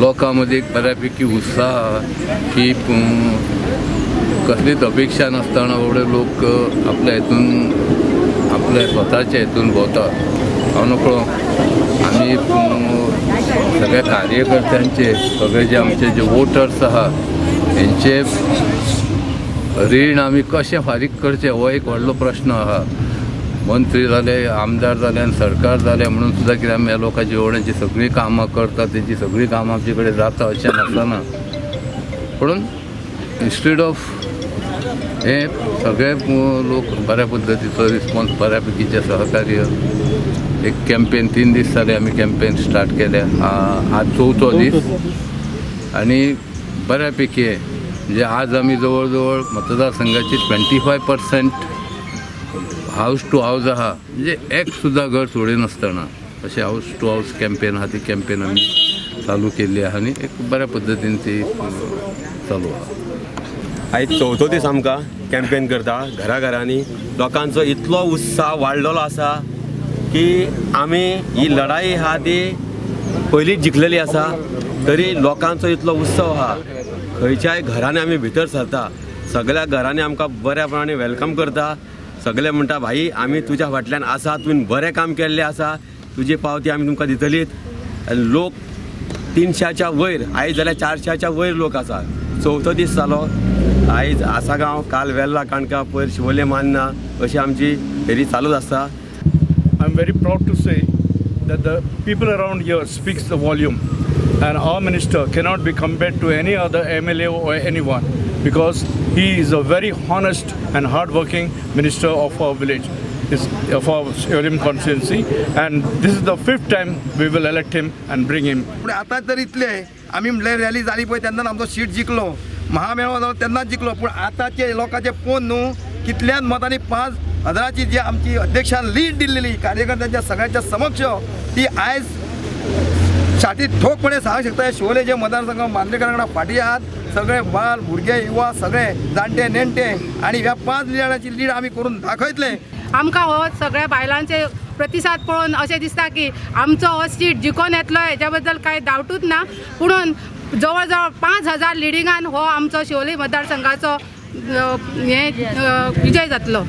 लोकां मदीं एक बऱ्यापैकी उत्साह आहा की कसलीच अपेक्षा नासतना एवढे लोक आपल्या हितून, आपल्या स्वताच्या हितून भोंवता. हांव नकळो, आमी सगळ्या कार्यकर्त्यांचे, सगळे जे आमचे जे वोटर्स आहा, हेंचे रीण आमी कशें फारीक करचें हो एक व्हडलो प्रश्न आहा. मंत्री जाले, आमदार जाले आनी सरकार जालें म्हणून सुद्दां कितें आमी ह्या लोकांची एवढ्यांची सगळीं कामां करता, तेंची सगळीं कामां आमचे कडेन जाता अशें नासना. पूण इन्स्टेड ऑफ हे सगळे लोक बऱ्या पद्दतीचो रिस्पॉन्स, बऱ्यापैकीचें सहकार्य. एक कॅम्पेन 3 दीस जाले आमी कॅम्पेन स्टार्ट केल्या. आज चवथो दीस आनी बऱ्यापैकी, म्हणजे आज आमी जवळ जवळ मतदारसंघाची 25% हावस टू हावस आहा, म्हणजे एक सुद्दां घर सोडिनासतना अशें हावस टू हावस कॅम्पेन आहा. ती कॅम्पेन आमी चालू केल्ली आहा आनी एक बऱ्या पद्दतीन ती चालू आहा. आयज चवथो दीस आमकां कॅम्पेन करता घराघरांनी. लोकांचो इतलो उत्साह वाडलेलो आसा की आमी ही लढाई आहा ती पयलींच जिखलेली आसा, तरी लोकांचो इतलो उत्सव आहा. खंयच्याय घरांनी आमी भितर सरता, सगळ्या घरांनी आमकां बऱ्या प्रमाणे welcome करता. सगळे म्हणटा, "भाई, आमी तुज्या फाटल्यान आसा, तुवें बरें काम केल्लें आसा, तुजी पावती आमी तुमकां दितलीत." आनी लोक 300च्या वयर, आयज जाल्यार 400च्या वयर लोक आसा. चवथो दीस जालो आयज. आसागांव, काल वेल्ला, काणका, पयर शिवोले, मान्ना, अशी आमची फेरी चालूच आसता. I'm very proud to say that the people around here speaks the volume and our minister cannot be compared to any other MLA or anyone because he is a very honest and hardworking minister of our village, is of our Siolim constituency, and this is the fifth time we will elect him and bring him. पूण आतां तर इतले आमी म्हणल्यार rally जाली पळय, तेन्ना आमचो सीट जिखलो, महामेळावो जालो तेन्नाच जिखलो. पूण आतांचे लोकांचे पळोवन न्हू कितल्यान मतांनी, 5,000ची जी आमची अध्यक्षान लीड दिल्लेली कार्यकर्त्यांच्या सगळ्यांच्या समक्ष, ती आयज छाती ठोकपणे सांगूंक शकता, शिवोले जे मतदारसंघ मांद्रेकरां फाटीं आहात सगळे बाल भुरगे, युवा, सगळे जाणटे नेणटे आनी ह्या 5 लिडाची लीड आमी करून दाखयतले. आमकां हो सगळ्या बायलांचे प्रतिसाद पळोवन अशें दिसता की आमचो हो सीट जिखोन येतलो, हेच्या बद्दल कांय डावटूच ना. पुणून जवळ जवळ 5,000 लिडिंगान हो आमचो शिवोली मतदारसंघाचो हे विजय जातलो.